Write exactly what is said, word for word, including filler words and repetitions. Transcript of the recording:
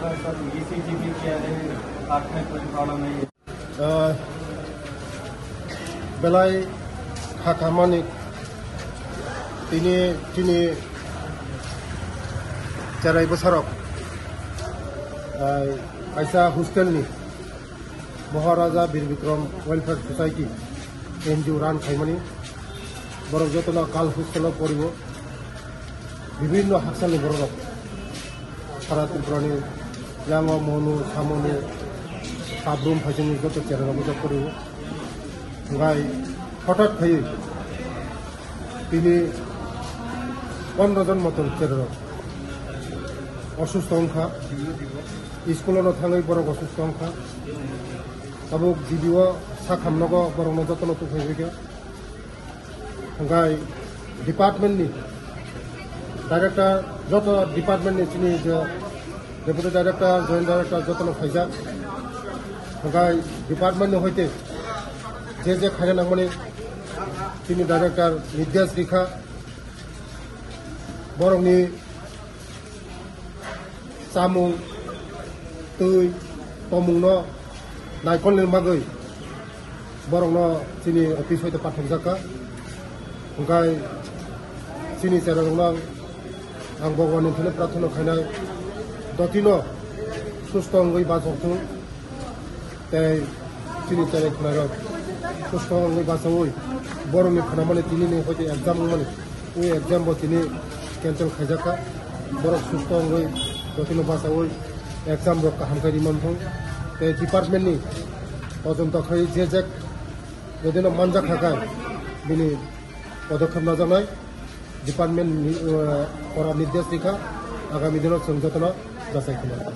Sir, ECG भी किया है, आँख में कोई प्रॉब्लम नहीं है। Ah, belai kha khamani tini, tini cherai bwsarok, ah, kaisa hostel ni Maharaja Bir Bikram Welfare Society, N G O run khaimani. Borok jotono girls hostel o poriwo. Bibhinno hakchalni bororok sara Tripurani yango monu samoni tabrum phaisingni joto cherarok bujak poriwo. Hwnkhai hothat khaiwi tini pondro jon moton cherarok osusto wngkha, iskulono thangwi borok osusto wngkha. Tabuk D D O sak hamnogo borokno jotono tukhaiwi khe. Hwnkhai department ni director, joto department ni chini je deputy director, joint director jotono phaijak. Hwnkhai department ni hoite je je khaina nangmani chini director nirdesh rikha, borokni chamung, twi, tomungno naikolni bagwi borokno chini office hoite pathakjak kha. Hwnkhai chini cherarokno ang, ang Bhagwanni thani prarthana khainai, dotino susto wngwi bachok thung. Tei chini channel khwlairok susto wngwi bachaui borokni khnamani tinini hoite exam wngmani, o exam bo tini cancel khaijak kha. Borok susto wngwi jotino bachaui exam rok kaham khe rimani thung. Tei department ni tojonto khai je je jotino manjak kha khe bini podokkhep najaknai department ni, uh, ora nirdesh rikha, agami dino chwng jotono jachai khwlai.